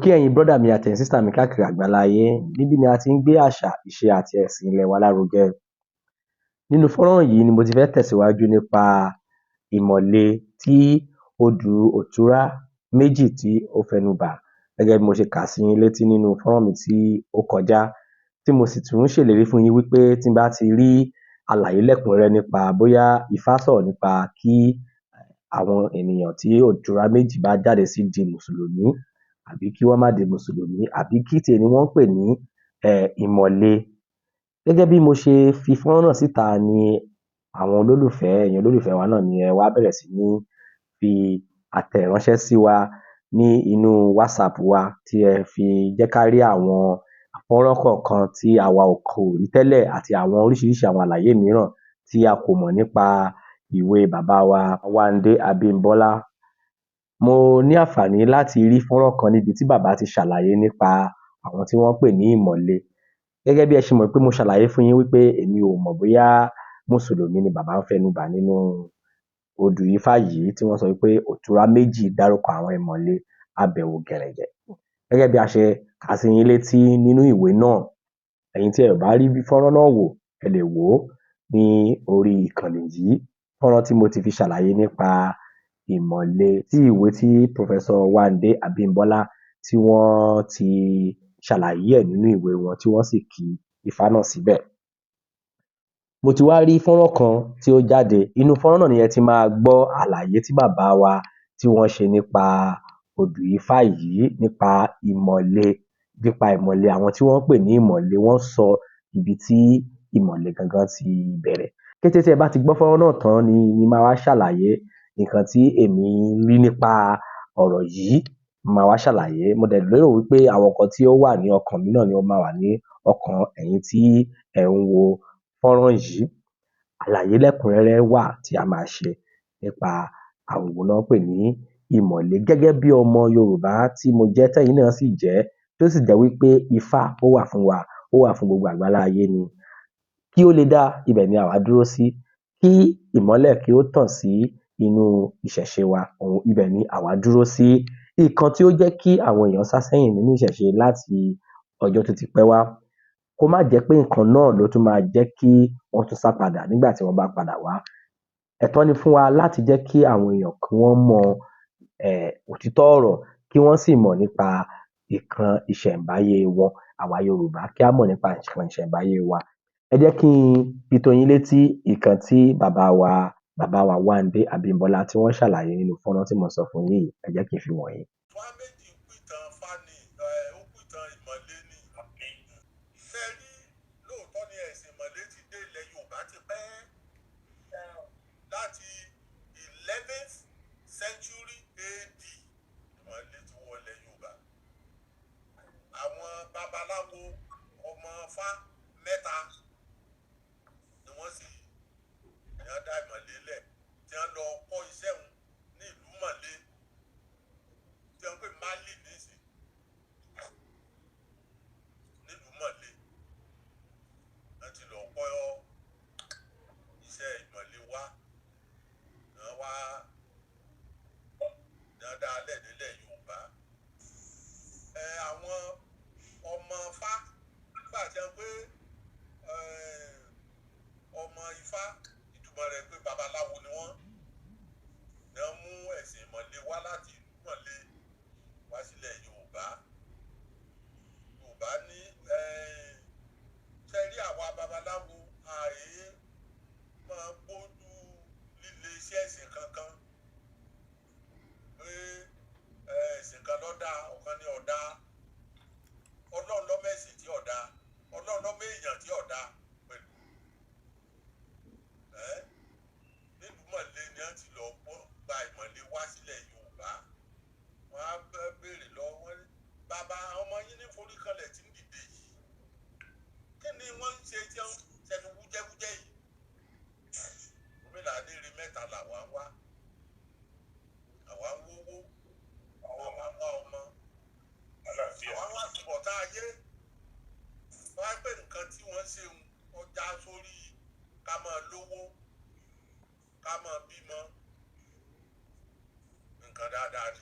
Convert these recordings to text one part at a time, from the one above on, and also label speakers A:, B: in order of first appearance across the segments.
A: Kí ẹ̀yin brother mi àti ẹ̀yin sister mi káàkiri àgbáláyé. Níbí ni a ti ń gbé àṣà, ìṣe àti ẹ̀sìn ilẹ̀ wa lárugẹ. Nínú fọ́nrán yìí ni mo ti fẹ́ tẹ̀síwájú nípa ìmọ̀le tí odù òtúrá méjì tí ó fẹnu bà, gẹ́gẹ́ bí mo ṣe kà á sí yín létí nínú fọ́nrán mi tí ó kọjá, tí mo sì tún ṣèlérí fún yín wí pé tí n bá ti rí àlàyé lẹ́kùn-ún-rẹ́rẹ́ nípa bóyá Ifá sọ̀rọ̀ nípa kí àwọn ènìyàn tí òtúrá méjì bá jáde sí di mùsùlùmí àbí kí wọ́n má di mùsùlùmí, àbí kí tiẹ̀ ni wọ́n ń pè ní ìmọ̀le. Gẹ́gẹ́ bí mo ṣe fi fọ́nrán náà síta ni àwọn olólùfẹ́, ẹ̀yin olólùfẹ́ wa náà ni ẹ wá bẹ̀rẹ̀ sí ní fi àtẹ̀ránṣẹ́ sí wa ní inú WhatsApp wa, tí ẹ fi jẹ́ ká rí àwọn fọ́nrán kọ̀ọ̀kan tí àwa kò rí tẹ́lẹ̀ àti àwọn oríṣiríṣi àwọn àlàyé mìíràn tí a kò mọ̀ nípa ìwé bàbá wa Wándé Abímbọ́lá. Mo ní àǹfààní láti rí fọ́nrán kan níbi tí bàbá ti ṣàlàyé nípa àwọn tí wọ́n ń pè ní ìmọ̀le. Gẹ́gẹ́ bí ẹ ṣe mọ̀ pé mo ṣàlàyé fún yín wí pé èmi ò mọ̀ bóyá mùsùlùmí ni bàbá ń fẹnu bà nínú odù ifá yìí tí wọ́n sọ wí pé òtúrá méjì dárúkọ àwọn ìmọ̀le abẹ̀wò gẹ̀rẹ̀jẹ̀. Gẹ́gẹ́ bí a ṣe kà á sí yín létí nínú ìwé náà, ẹ̀yin tí ẹ ò bá rí fọ́nrán náà wò, ẹ lè wò ó ní orí ìkànnì yìí, fọ́nrán tí mo ti fi ṣàlàyé nípa ìmọ̀le tí ìwé tí Professor Wándé Abímbọ́lá tí wọ́n ti ṣàlàyé ẹ̀ nínú ìwé wọn, tí wọ́n sì ki ifá náà síbẹ̀. Mo ti wá rí fọ́nrán kan tí ó jáde. Inú fọ́nrán náà ni ẹ ti máa gbọ́ àlàyé tí bàbá wa tí wọ́n ṣe nípa odù ifá yìí, nípa ìmọ̀le, nípa ìmọ̀le, àwọn tí wọ́n ń pè ní ìmọ̀le. Wọ́n sọ ibi tí ìmọ̀le gangan ti bẹ̀rẹ̀. Kété tí ẹ bá ti gbọ́ fọ́nrán náà tán ni máa wá ṣàlàyé nǹkan tí èmi rí nípa ọ̀rọ̀ yìí, máa wá ṣàlàyé. Mo dẹ̀ lérò wí pé àwọn nǹkan tí ó wà ní ọkàn mi náà ni ó máa wà ní ọkàn ẹ̀yin tí ẹ̀ ń wo fọ́nrán yìí. Àlàyé lẹ́kùn-ún-rẹ́rẹ́ wà tí a máa ṣe nípa àwọn wo ná ń pè ní ìmọ̀le. Gẹ́gẹ́ bí ọmọ Yorùbá tí mo jẹ́, tẹ́yin náà sì jẹ́, tó sì jẹ́ wí pé ifá ó wà fún wa, ó wà fún gbogbo àgbáńlá ayé ni. Kí ó le dáa, ibẹ̀ ni àwa dúró sí. Kí ìmọ́lẹ̀ kí ó tàn sí inú ìṣẹ̀ṣe wa, ibẹ̀ ni àwa dúró sí. Nǹkan tí ó jẹ́ kí àwọn èèyàn sá sẹ́yìn nínú ìṣẹ̀ṣe láti ọjọ́ tó ti pẹ́ wá, kó má jẹ́ pé nǹkan náà ló tún máa jẹ́ kí wọ́n tún sá padà nígbà tí wọ́n bá padà wá. Ẹ̀tọ́ ni fún wa láti jẹ́ kí àwọn èèyàn kí wọ́n mọ òtítọ́ ọ̀rọ̀, kí wọ́n sì mọ̀ nípa nǹkan ìṣẹ̀ǹbáyé wọn. Àwa Yorùbá, kí á mọ̀ nípa nǹkan ìṣẹ̀ǹbáyé wa. Ẹ jẹ́ kí n fi tó yín létí nǹkan tí bàbá wa, bàbá wa Wándé Abímbọ́lá, tí wọ́n ṣàlàyé nínú fọ́nrán tí mò ń sọ fún yín yìí. Ẹ jẹ́ kí n fi wọ̀nyí.
B: Wá méjì pìtàn fani, ó pìtàn ìmọ̀le ni. Ṣé rí, lóòótọ́ ni ẹ̀sìn ìmọ̀le ti dé ilẹ̀ Yorùbá ti pẹ́, láti 11th century AD ìmọ̀le ti wọ ilẹ̀ Yorùbá. Àwọn babaláwo ọmọ Ifá mẹ́ta ni wọ́n sì ní wọ́n dá ìmọ̀le lẹ̀, tí wọ́n lọ kọ́ iṣẹ́ wọn ní ìlú Mọ̀lé tí wọ́n ń pè Mali nísìn, nílùú Mọ̀lé wọ́n ti lọ kọ́ iṣẹ́ ìmọ̀le wá, ní wọ́n wá ní wọ́n dá lẹ̀ nílẹ̀ Yorùbá. Àwọn ọmọ Ifá, nígbà tí wọ́n pé ọmọ Ifá, ìtumọ̀ rẹ̀ pé babaláwo ni wọ́n, ní wọ́n mú ẹ̀sìn ìmọ̀le wá láti ìlú Mọ̀lé wá sílẹ̀ Yorùbá. Yorùbá ní ṣe rí, àwa babaláwo àìyé máa gbójú líle iṣẹ́ ẹ̀sìn kankan pé ẹ̀sìn kan ló dáa, ọ̀kan ni ò dáa. Ọlọ́run ló mọ ẹ̀sìn tí ò dáa, Ọlọ́run ló mọ èèyàn tí ò dáa pẹ̀lú. Nílùú Mọ̀lé ni wọ́n ti lọ gba ìmọ̀le wá sílẹ̀ Yorùbá. Wọ́n á béèrè lọ wọ́n ní, bàbá, ọmọ yín ní forí kanlẹ̀ tí ń dìde yìí, kí ni wọ́n ń ṣe tí wọ́n ṣẹnu wújẹ́wújẹ́ yìí? Gómìnà ní ire mẹ́ta làwa ń wá. Àwa ń wówó, àwa ń wá ọmọ, àwa ń wá àtúbọ̀tán ayé. Wọ́n á pè nǹkan tí wọ́n ń ṣe ọjà sórí ká máa lówó, ká máa bímọ, nǹkan dáadáa ni.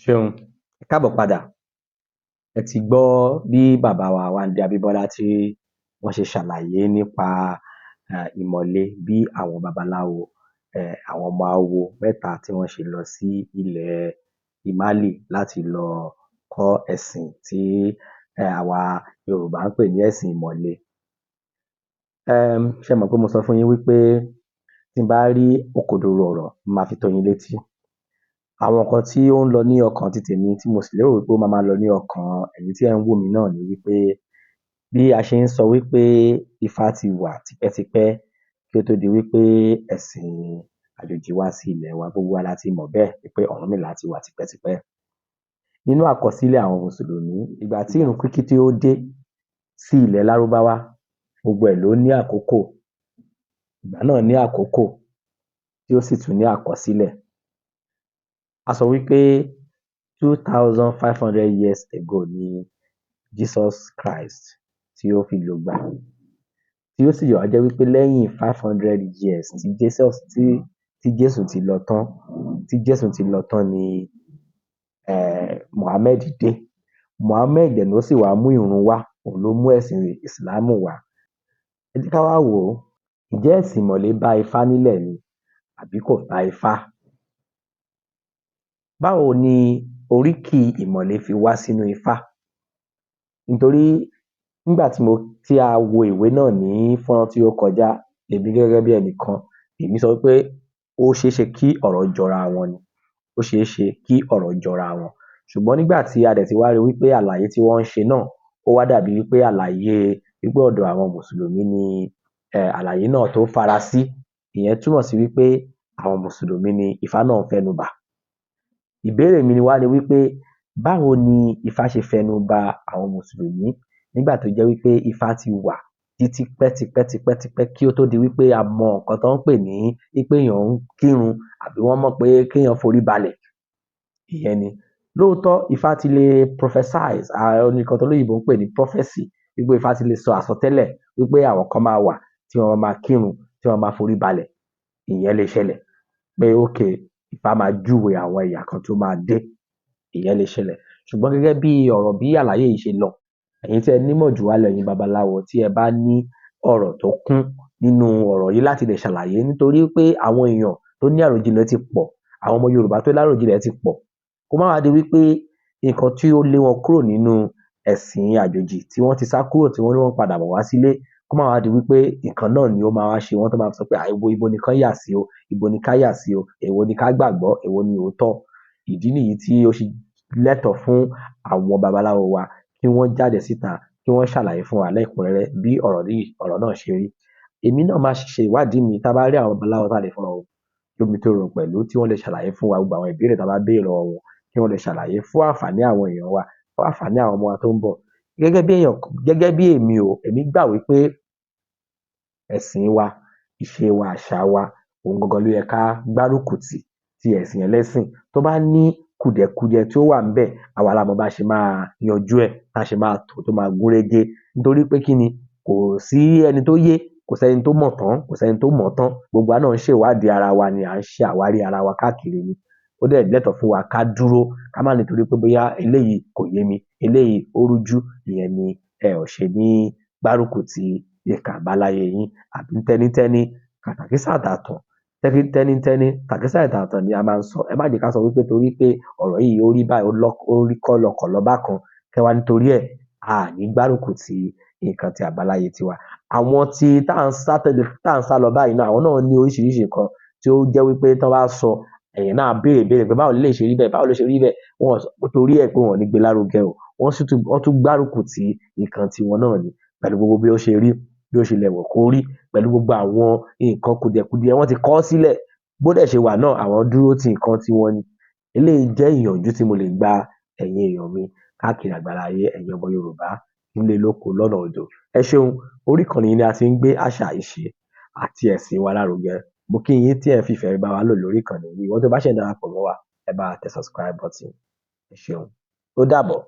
A: Ṣeun, ẹ káàbọ̀ padà. Ẹ ti gbọ́ bí bàbá wa Wándé Abímbọ́lá tí wọ́n ṣe ṣàlàyé nípa ìmọ̀le, bí àwọn babaláwo, àwọn ọmọ awo mẹ́ta tí wọ́n ṣe lọ sí ilẹ̀ Málì láti lọ kọ́ ẹ̀sìn tí àwa Yorùbá ń pè ní ẹ̀sìn ìmọ̀le. Ṣé ẹ mọ̀ pé mo sọ fún yín wípé tí n bá rí òkodoro ọ̀rọ̀, mo máa fi tó yín létí. Àwọn nǹkan tí ó ń lọ ní ọkàn ti tèmi, tí mo sì lérò wípé ó máa máa lọ ní ọkàn ẹ̀yin tí ẹ̀ ń wò mí náà, ni wípé bí a ṣe ń sọ wípé Ifá ti wà tipẹ́tipẹ́ kí ó tó di wípé ẹ̀sìn àjòjì wá sí ilẹ̀ wa, gbogbo wa la ti mọ̀ bẹ́ẹ̀ wípé Ọ̀rúnmìlà ti wà tipẹ́tipẹ́. Nínú àkọsílẹ̀ àwọn Mùsùlùmí, ìgbà tí ìrun kíkí tí ó dé sí ilẹ̀ Lárúbáwá, gbogbo ẹ̀ ló ní àkókò. Ìgbà náà ní àkókò tí ó sì tún ní àkọsílẹ̀. A sọ wípé 2500 years ago ni Jesus Christ tí ó fi lògbà, tí ó sì wá jẹ́ wípé lẹ́yìn 500 years tí Jesus tí Jésù ti lọ tán, tí Jésù ti lọ tán ni Muhammed dé. Muhammed dẹ̀ ló sì wá mú ìrun wá, òun ló mú ẹ̀sìn Ìsìlámù wá. Ẹ jẹ́ ká wá wò ó, ǹjẹ́ ẹ̀sìn ìmọ̀le bá Ifá nílẹ̀ ni àbí kò bá Ifá? Báwo ni oríkì ìmọ̀le fi wá sínú Ifá? Nítorí nígbà tí mo tí a wo ìwé náà ní fọ́nrán tí ó kọjá, èmi gẹ́gẹ́ bí ẹnìkan, èmi sọ wípé ó ṣeéṣe kí ọ̀rọ̀ jọra wọn ni, ó ṣeéṣe kí ọ̀rọ̀ jọra wọn. Ṣùgbọ́n nígbà tí a dẹ̀ ti wá rí wípé àlàyé tí wọ́n ń ṣe náà, ó wá dàbí wípé àlàyé wípé ọ̀dọ̀ àwọn Mùsùlùmí ni àlàyé náà tó fara sí, ìyẹn túmọ̀ sí wípé àwọn Mùsùlùmí ni Ifá náà fẹnu bà. Ìbéèrè mi wá ni wípé báwo ni Ifá ṣe fẹnu ba àwọn Mùsùlùmí nígbà tó jẹ́ wípé Ifá ti wà títí pẹ́ tipẹ́ tipẹ́ tipẹ́ kí ó tó di wípé a mọ nǹkan tó ń pè ní wípé èèyàn ń kírun àbí wọ́n mọ̀ pé kéèyàn forí balẹ̀. Ìyẹn ni. Lóòótọ́, Ifá ti lè prophesize, nǹkan tó lóyìnbó ń pè ní prophecy, wípé Ifá ti lè sọ àsọtẹ́lẹ̀ wípé àwọn kan máa wà tí wọ́n máa kírun, tí wọ́n máa forí balẹ̀. Ìyẹn lè ṣẹlẹ̀ pé okay, Ifá máa júwe àwọn ẹ̀yà kan tó máa dé. Ìyẹn lè ṣẹlẹ̀. Ṣùgbọ́n gẹ́gẹ́ bí ọ̀rọ̀, bí àlàyé yìí ṣe lọ, ẹ̀yin tí ẹ nímọ̀ jù wá lọ, ẹ̀yin babaláwo tí ẹ bá ní ọ̀rọ̀ tó kún nínú ọ̀rọ̀ yìí láti lè ṣàlàyé, nítorí pé àwọn èèyàn tó ní àròjinlẹ̀ ti pọ̀, àwọn ọmọ Yorùbá tó láròjinlẹ̀ ti pọ̀, kó má wá di wípé nǹkan tí ó lé wọn kúrò nínú ẹ̀sìn àjòjì tí wọ́n ti sá kúrò, tí wọ́n ní wọ́n padà bọ̀ wá sílé, kó má wá di wípé nǹkan náà ni ó máa wá ṣe wọ́n tó máa sọ pé ibo ni kán yà sí o, ibo ni ká yà sí o, èwo ni ká gbàgbọ́, èwo ni òótọ́. Ìdí nìyí tí ó ṣe lẹ́tọ̀ọ́ fún àwọn babaláwo wa kí wọ́n jáde síta, kí wọ́n ṣàlàyé fún wa lẹ́kùnrẹ́rẹ́ bí ọ̀rọ̀ yìí, ọ̀rọ̀ náà ṣe rí. Èmi náà máa ṣe ìwádìí mi. Tá a bá rí àwọn babaláwo tá a lè fọ̀rọ̀ jomitoro pẹ̀lú, tí wọ́n lè ṣàlàyé fún wa gbogbo àwọn ìbéèrè tá a bá béèrè lọ́wọ́ wọn, kí wọ́n lè ṣàlàyé fún àǹfààní àwọn èèyàn wa, fún àǹfààní àwọn ọmọ wa tó ń bọ̀. Gẹ́gẹ́ bí èèyàn, gẹ́gẹ́ bí èmi o, èmi gbà wípé ẹ̀sìn wa, ìṣe wa, àṣà wa, òun gangan ló yẹ ká gbárùkù tì ti ẹ̀sìn ẹlẹ́sìn. Tó bá ní kùdìẹ̀kudiẹ tí ó wà ńbẹ̀, àwa la mọ̀ bá ṣe máa yanjú ẹ̀, bá ṣe máa tò tó máa gúnrégé. Nítorí pé kí ni, kò sí ẹni tó yé, kò sẹ́ni tó mọ̀ tán, kò sẹ́ni tó mọ̀ tán. Gbogbo wa náà ń ṣèwádìí ara wa ni, à ń ṣe àwárí ara wa káàkiri ni. Ó dẹ̀ lẹ́tọ̀ọ́ fún wa ká dúró, ká má nítorí pé bóyá eléyìí kò yé mi, eléyìí ó rújú, ìyẹn ni ẹ ò ṣe ní gbárùkù ti nǹkan àbáláyé yín. Àbí tẹ́nítẹ́ní kàtàkísà tààtàn, tẹ́nítẹ́ní tàkísà tààtàn ni a máa ń sọ. Ẹ má jẹ́ ká sọ wípé torí pé ọ̀rọ̀ yìí ó rí báyìí, ó lọ, ó rí kọ́lọkọ̀lọ bákan, kẹ́ wá nítorí ẹ̀ a ní gbárùkù ti nǹkan ti àbáláyé tiwa. Àwọn tí tá à ń sá tẹ̀lé, tá à ń sá lọ báyìí náà, àwọn náà ní oríṣiríṣi nǹkan tí ó jẹ́ wípé tán bá sọ, ẹ̀yin náà béèrè béèrè pé báwo leléyìí ṣe rí bẹ́ẹ̀, báwo ló ṣe rí bẹ́ẹ̀. Wọn ò torí ẹ̀ pé wọn ò ní gbé lárugẹ o, wọ́n sì tún, wọ́n tún gbárùkù ti nǹkan tiwọn náà ni, pẹ̀lú gbogbo bí ó ṣe rí, bí ó ṣe lè wọ̀ kó rí, pẹ̀lú gbogbo àwọn nǹkan kùdìẹ̀kudiẹ wọ́n ti kọ ọ́ sílẹ̀, bó dẹ̀ ṣe wà náà, àwọn dúró ti nǹkan tiwọn ni. Eléyìí jẹ́ ìyànjú tí mo lè gba ẹ̀yin èèyàn mi káàkiri àgbáláyé, ẹ̀yin ọmọ Yorùbá nílé lóko lọ́nà odò. Ẹ ṣeun. Orí ìkànnì yìí ni a ti ń gbé àṣà, ìṣe àti ẹ̀sìn wa lárugẹ. Mo kí yín tí ẹ fìfẹ́ bá wa lò lórí ìkànnì yìí. Ìwọ tó bá ṣẹ̀ ń darapọ̀ mọ́ wa, ẹ bá wa tẹ subscribe button. Ẹ ṣeun, ó dàbọ̀.